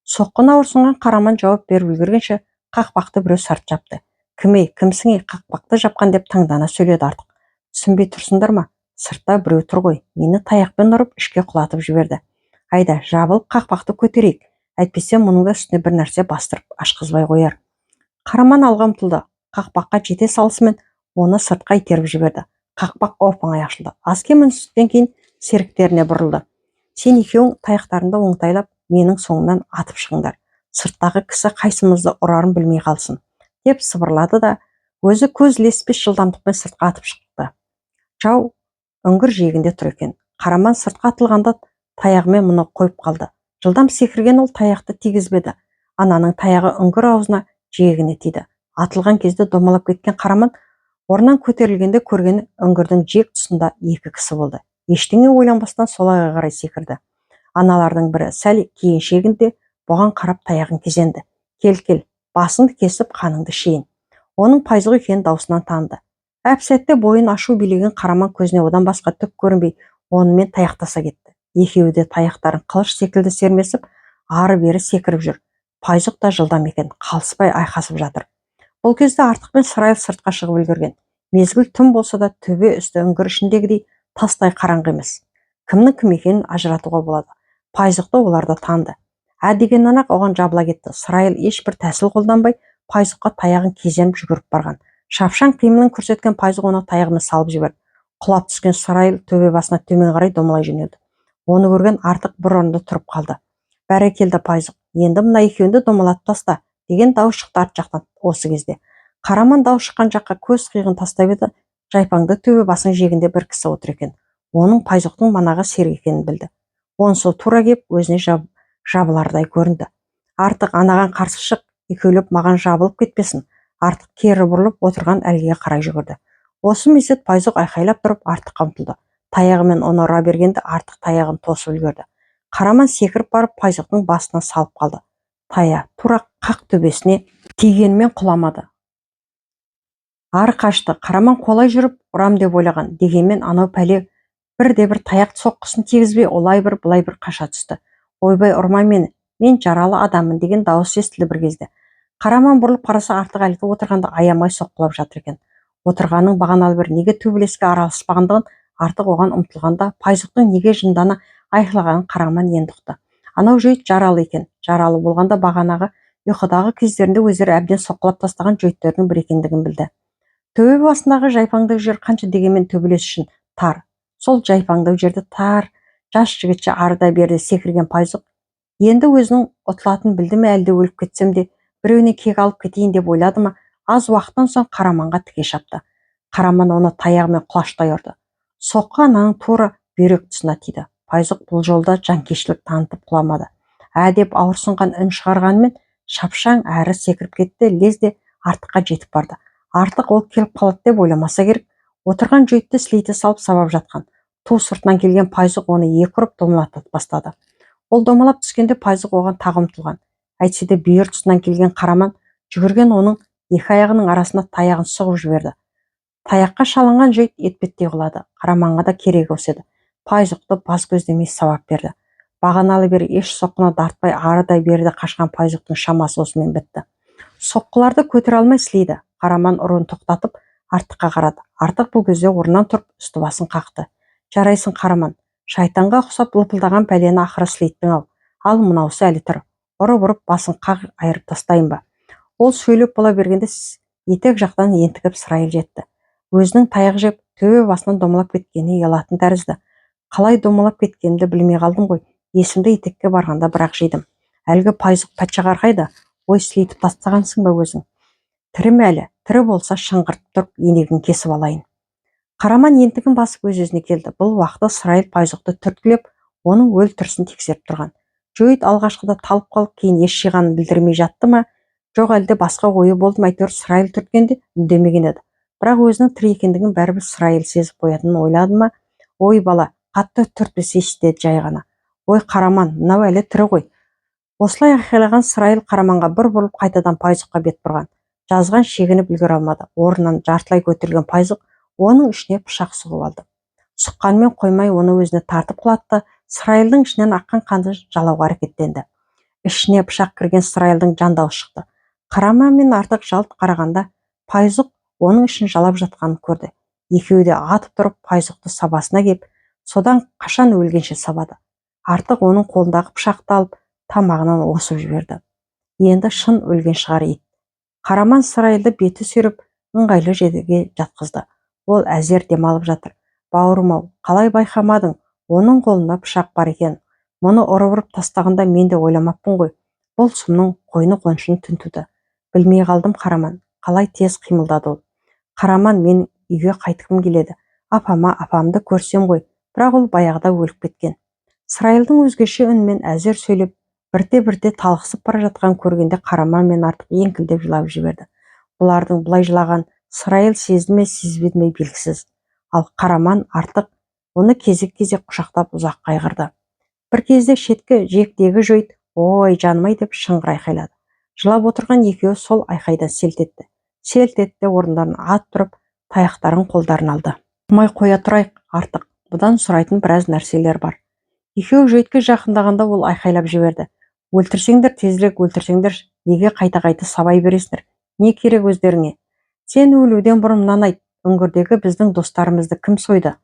Соққыны ауырсынған Қараман жауап беріп үлгергенше, қақпақты біреу сарт жапты. «Кім, ей, кімсің, ей, қақпақты жапқан?» – деп таңдана сөйледі Артық. «Түсінбей тұрсыңдар ма? Сыртта біреу тұр ғой. Мені таяқпен ұрып, ішке құлатып жіберді. Айда, жабылып қақпақты көтерейік, әйтпесе мұның да үстіне бір нәрсе бастырып ашқызбай қояр». Қараман алға ұмтылды. Қақпаққа жете салысымен оны сыртқа итеріп жіберді. Қақпақ оп-оңай ашылды. Аз-кем үнсіздіктен кейін серіктеріне бұрылды. «Сен екеуің таяқтарыңды оңтайлап, менің соңымнан атып шығыңдар. Сырттағы кісі қайсымызды ұрарын білмей қалсын», – деп сыбырлады да, өзі көз ілеспес жылдамдықпен сыртқа атып шықты. Жау үңгір жиегінде тұр екен. Қараман сыртқа атылғанда таяғымен мұны қойып қалды. Жылдам секірген ол таяқты тигізбеді. Ананың таяғы үңгір аузына, жиегіне тиді. Атылған кезде домалап кеткен Қараман орнынан көтерілгенде, көргені үңгірдің жиек тұсында екі кісі болды. Ештеңе ойланбастан соларға қарай секірді. Аналардың бірі сәл кейін шегінді, бұған қарап таяғын кезенді. «Кел, кел, басыңды кесіп, қаныңды ішейін!» Оның Пайзық екенін даусынан таныды. Әп сәтте бойын ашу билеген Қараман көзіне одан басқа түк көрінбей, онымен таяқтаса кетті. Екеуі де таяқтарын қылыш секілді сермесіп, ары бері секіріп жүр. Пайзық та жылдам екен, қалыспай айқасып жатыр. Бұл кезде Артық пен Сырайыл сыртқа шығып үлгерген. Мезгіл түн болса да, төбе үсті үңгір ішіндегідей тастай қараңғы емес. Кімнің кім екенін ажыратуға болады. Пайзықты олар да таныды. Ә дегеннен ақ оған жабыла кетті. Сырайыл ешбір тәсіл қолданбай, Пайзыққа таяғын кезеніп жүгіріп барған. Шапшаң қимылын көрсеткен Пайзық оны таяғымен салып жіберді. Құлап түскен Сырайыл төбе басына төмен қарай домалай жөнелді. Оны көрген Артық бір орында тұрып қалды. «Бәрекелді, Пайзық, енді мына екеуін де домалатып таста!» – деген дауыс шықты арт жақтан осы кезде. Қараман дауыс шыққан жаққа көз қиығын тастап еді, жайпаңды төбе басының жиегінде бір кісі отыр екен. Оның Пайзұқтың манағы серігі екенін білді. Онысы тура кеп өзіне жабылардай көрінді. «Артық, анаған қарсы шық, екеулеп маған жабылып кетпесін!» Артық кері бұрылып, отырған әлгіге қарай жүгірді. Осы мезет Пайзұқ айқайлап тұрып Артыққа ұмтылды. Таяғымен оны ұра бергенде, Артық таяғын тосып үлгерді. Қараман секіріп барып Пайзұқтың басына салып қалды. Таяқ тура қақ төбесіне тигенімен құламады, ары қашты. Қараман қуалай жүріп ұрам деп ойлаған. Дегенмен анау пәле бірде бір таяқ соққысын тигізбей, олай бір, былай бір қаша түсті. «Ойбай, ұрма мені, мен жаралы адаммын!» – деген дауыс естілді бір кезде. Қараман бұрылып қараса, Артық әлгі отырғанды аямай соққылап жатыр екен. Отырғанның бағаналы бері неге төбелеске араласпағандығын, Артық оған ұмтылғанда Пайзұқтың неге жындана айқайлағанын Қараман енді ұқты. Анау жөйт жаралы екен. Жаралы болғанда, бағанағы ұйқыдағы кездерінде өздері әбден соққылап тастаған жөйттердің бірі екендігін білді. Төбе басындағы жайпаңдау жер қанша дегенмен төбелес үшін тар. Сол жайпаңдау жерде тар жас жігітше арыда берде секірген Пайзұқ енді өзінің ұтылатынын білді ме, әлде өліп кетсем де біреуіне кек алып кетейін деп ойлады ма, аз уақыттан соң Қараманға тіке шапты. Қараман оны таяғымен құлаштай ұрды. Соққы ананың тура бүйрек тұсына тиді. Пайзұқ бұл жолда жанкештілік танытып құламады. Ә деп ауырсынған үн шығарғанымен, шапшаң әрі секіріп кетті, лезде Артыққа жетіп барды. Артық ол келіп қалады деп ойламаса керек. Отырған жөйтті сілейте салып сабап жатқан. Ту сыртынан келген Пайзұқ оны екі ұрып домалата бастады. Ол домалап түскенде, Пайзұқ оған тағы ұмтылған. Әйтсе де, бүйір тұсынан келген Қараман жүгірген оның екі аяғының арасына таяғын сұғып жіберді. Таяққа шалынған жөйт етпеттей құлады. Қараманға да керегі осы еді. Пайзұқты бас көздемей сабап берді. Бағаналы бері еш соққыны дартпай, ары да бері де қашқан Пайзұқтың шамасы осымен бітті. Соққыларды көтере алмай сілейді. Қараман ұруын тоқтатып, Артыққа қарады. Артық бұл кезде орнынан тұрып, үсті басын қақты. «Жарайсың, Қараман, шайтанға ұқсап лыпылдаған пәлені ақыры сілейттің ау. Ал мынаусы әлі тұр. Ұрып-ұрып басын қақ айырып тастайын ба? Ол сөйлеп бола бергенде етек жақтан ентігіп Сырайыл жетті. Өзінің таяқ жеп, төбе басынан домалап кеткеніне ұялатын тәрізді. Қалай домалап кеткенімді білмей қалдым ғой. Есімді етекке барғанда бірақ жидым. Әлгі Пайзық патшағар қайда? Ой, сілейтіп тастағансың ба өзің? Тірі ме әлі? Тірі болса, шыңғыртып тұрып енегін кесіп алайын. Қараман ентігін басып өз-өзіне келді. Бұл уақытта Сырайыл Пайзұқты түрткілеп, оның өл тірісін тексеріп тұрған. Жөйт алғашқыда талып қалып, кейін ес жиғанын білдірмей жатты ма, жоқ әлде басқа ойы болды ма, әйтеуір Сырайыл түрткенде үндемеген еді. Бірақ өзінің тірі екендігін бәрібір Сырайыл сезіп қоятынын ойлады ма? Ой, бала, қатты түртпесейші, деді жай ғана. Ой, Қараман, мынау әлі тірі ғой. Осылай айқайлаған Сырайыл Қараманға бір бұрылып, қайтадан Пайзұққа бет бұрған. Жазған шегініп үлгере алмады. Орнынан жартылай көтерілген Пайзұқ оның ішіне пышақ сұғып алды. Сұққанымен қоймай, оны өзіне тартып құлатты. Сырайылдың ішінен аққан қанды жалауға әрекеттенді. Ішіне пышақ кірген Сырайылдың жан даусы шықты. Қараман мен Артық жалт қарағанда, Пайзұқ оның ішін жалап жатқанын көрді. Екеуі де атып тұрып Пайзұқты сабасына кеп, содан қашан өлгенше сабады. Артық оның қолындағы пышақты алып, тамағынан осып жіберді. Енді шын өлген шығар ит. Қараман Сырайылды беті сүйреп, ыңғайлы жерге жатқызды. Ол әзер демалып жатыр. Бауырым-ау, қалай байқамадың? Оның қолында пышақ бар екен. Мұны ұрып-ұрып тастағанда мен де ойламаппын ғой. Бұл сұмның қойны-қоншын тінтуді. Білмей қалдым, Қараман. Қалай тез қимылдады ол. Қараман, мен үйге қайтқым келеді. Апама, апамды көрсем ғой. Бірақ ол баяғыда өліп кеткен. Сырайылдың өзгеше үнмен әзер сөйлеп, бірте-бірте талықсып бара жатқанын көргенде Қараман мен Артық еңкілдеп жылап жіберді. Бұлардың бұлай жылаған Сырайыл сезді ме, сезбеді ме, белгісіз. Ал Қараман, Артық оны кезек-кезек құшақтап ұзақ қайғырды. Бір кезде шеткі жиектегі жойт «Ой, жаным-ай!» деп шыңғыра айқайлады. Жылап отырған екеуі сол айқайдан селт етті. Селт етті, орындарынан атып тұрып, таяқтарын қолдарына алды. Тұрмай қоя тұрайық, Артық. Бұдан сұрайтын біраз нәрселер бар. Екеуі жөйтке жақындағанда ол айқайлап жіберді. Өлтірсеңдер, тезірек өлтірсеңдер, неге қайта-қайта сабай бересіңдер? Не керек өздеріңе? Сен өлуден бұрын мынаны айт, үңгірдегі біздің достарымызды кім сойды?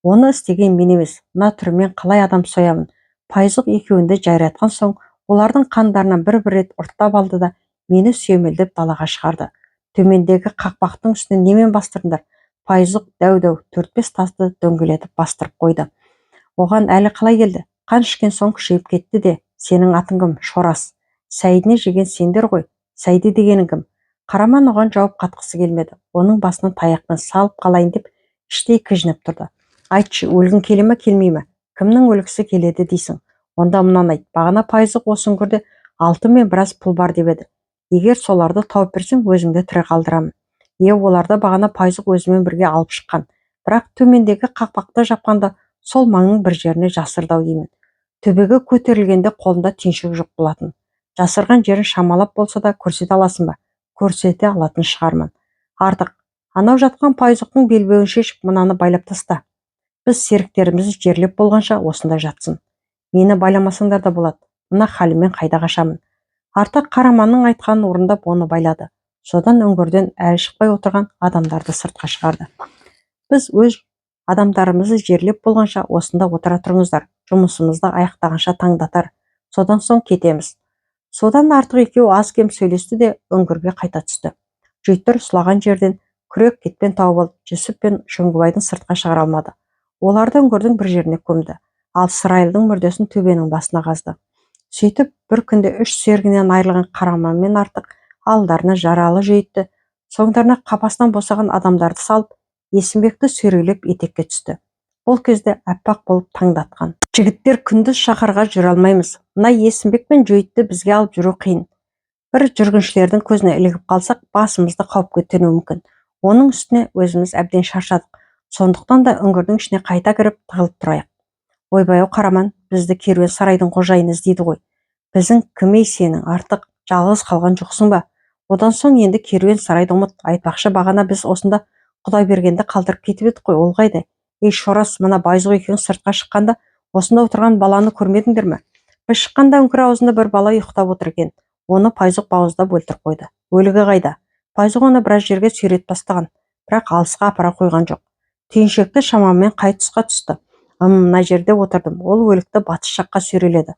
Оны істеген мен емес, мына түріммен қалай адам соямын? Пайзық екеуінді жайратқан соң, олардың қандарынан бір-бір рет ұрттап алды да, мені сүйемелдеп далаға шығарды. Төмендегі қақпақтың үстіне немен бастырдыңдар? Пайзық дәу-дәу төрт-бес тасты дөңгелетіп бастырып қойды. Оған әлі қалай келді? Қан ішкен соң күшейіп кетті де. Сенің атың кім? Шорас. Сәйдіні жеген сендер ғой. Сәйді дегенің кім? Қараман оған жауап қатқысы келмеді. Оның басынан таяқпен салып қалайын деп іштей кіжініп тұрды. Айтшы, өлгің келе ме, келмей ме? Кімнің өлгісі келеді дейсің? Онда мынаны айт. Бағана Пайзық осы үңгірде алтын мен біраз пұл бар деп еді. Егер соларды тауып берсең, өзіңді тірі қалдырамын. Е, оларды бағана Пайзық өзімен бірге алып шыққан. Бірақ төмендегі қақпақты жапқанда сол маңның бір жеріне жасырды ау деймін. Төбеге көтерілгенде қолында түйіншек жоқ болатын. Жасырған жерін шамалап болса да көрсете аласың ба? Көрсете алатын шығармын. Артық, анау жатқан Пайзұқтың белбеуін шешіп, мынаны байлап таста. Біз серіктерімізді жерлеп болғанша осында жатсын. Мені байламасаңдар да болады. Мына халіммен қайда қашамын? Артық Қараманның айтқанын орындап, оны байлады. Содан үңгірден әлі шықпай отырған адамдарды сыртқа шығарды. Біз өз адамдарымызды жерлеп болғанша осында отыра тұрыңыздар. Жұмысымызды аяқтағанша таңдатар. Содан соң кетеміз. Содан Артық екеуі аз-кем сөйлесті де, үңгірге қайта түсті. Жүйттер сұлаған жерден күрек, кетпен тауып алып, Жүсіп пен Шөңгібайды сыртқа шығара алмады. Оларды үңгірдің бір жеріне көмді. Ал Сырайылдың мүрдесін төбенің басына қазды. Сөйтіп, бір күнде үш серігінен айырылған Қараман мен Артық алдарына жаралы жүйітті, соңдарына қапастан босаған адамдарды салып, Есімбекті сүйрелеп етекке түсті. Бұл кезде аппақ болып таң да атқан. Жігіттер, күндіз шаһарға жүре алмаймыз. Мына Есімбек пен Жөйтті бізге алып жүру қиын. Бір жүргіншілердің көзіне ілігіп қалсақ, басымызды қауіпке төнуі мүмкін. Оның үстіне өзіміз әбден шаршадық. Сондықтан да үңгірдің ішіне қайта кіріп тығылып тұрайық. Ойбай-ау, Қараман, бізді керуен сарайдың қожайыны іздейді ғой. Біздің кім ей сенің, Артық, жалғыз қалған жоқсың ба? Одан соң енді керуен сарайды ұмыт. Айтпақшы, бағана біз осында Құдайбергенді қалдырып кетіп едік қой, ол қайда? Ей, Шорас, мына Байзұқ екеуің сыртқа шыққанда осында отырған баланы көрмедіңдер ме? Біз шыққанда үңгір аузында бір бала ұйықтап отыр екен. Оны Пайзұқ бауыздап өлтіріп қойды. Өлігі қайда? Пайзұқ оны біраз жерге сүйретіп тастаған, бірақ алысқа апара қойған жоқ. Түйіншекті шамамен қай тұсқа түсті? Мына жерде отырдым. Ол өлікті батыс жаққа сүйреледі.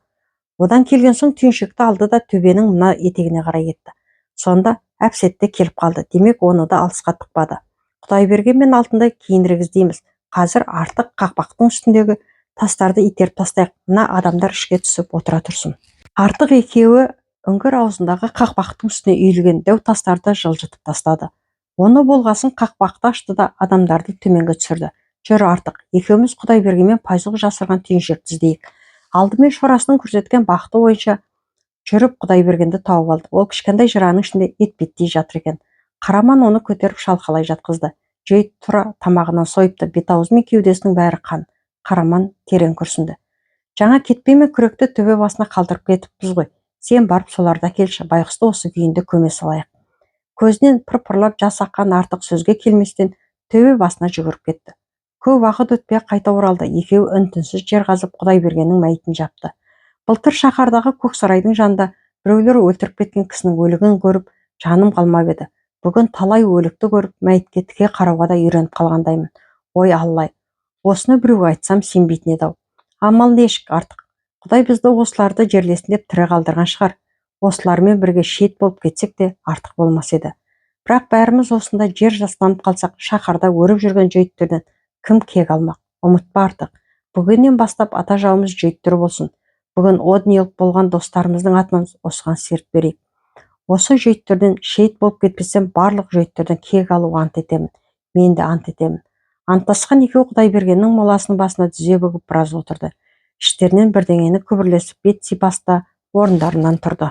Одан келген соң түйіншекті алды да төбенің мына етегіне қарай кетті. Сонда әп-сәтте келіп қалды. Демек, оны да алысқа тықпады. Құдайберген мен Алтынды кейінірек іздейміз. Қазір Артық, қақпақтың үстіндегі тастарды итеріп тастайық. Мына адамдар ішке түсіп отыра тұрсын. Артық екеуі үңгір аузындағы қақпақтың үстіне үйілген дәу тастарды жылжытып тастады. Оны болғасын, қақпақты ашты да адамдарды төменге түсірді. Жүр, Артық, екеуміз Құдайберген мен Пайзұл жасырған түйіншекті іздейік. Алдымен Шорасының көрсеткен бағыты бойынша жүріп, Құдайбергенді тауып алды. Ол кішкентай жыраның ішінде етпеттей жатыр екен. Қараман оны көтеріп, шалқалай жатқызды. Жөйт тура тамағынан сойыпты, бет-аузы мен кеудесінің бәрі қан. Қараман терең күрсінді. Жаңа кетпен мен күректі төбе басына қалдырып кетіппіз ғой. Сен барып соларды әкелші, байғұсты осы күйінде көме салайық. Көзінен пыр-пырлап жас аққан Артық сөзге келместен төбе басына жүгіріп кетті. Көп уақыт өтпей қайта оралды. Екеуі үн-түнсіз жер қазып, Құдайбергеннің мәйітін жапты. Былтыр шаһардағы Көксарайдың жанында біреулер өлтіріп кеткен кісінің өлігін көріп, жаным қалмап еді. Бүгін талай өлікті көріп, мәйітке тіке қарауға да үйреніп қалғандаймын. Ой, алла, осыны біреуге айтсам, сенбейтін еді-ау. Амал нешік, Артық? Құдай бізді осыларды жерлесін деп тірі қалдырған шығар. Осылармен бірге шейіт болып кетсек те, артық болмас еді. Бірақ бәріміз осында жер жастанып қалсақ, шаһарда өріп жүрген жөйттерден кім кек алмақ? Ұмытпа, Артық, бүгіннен бастап ата жауымыз жөйттер болсын. Бүгін о дүниелік болған достарымыздың атынан осыған серт берейік. Осы жөйттерден шейіт болып кетпесем, барлық жөйттерден кек алуға ант етемін. Мен де ант етемін. Анттасқан екеуі Құдайбергеннің моласының басына тізе бүгіп біраз отырды. Іштерінен бірдеңені күбірлесіп, бет сипаста орындарынан тұрды.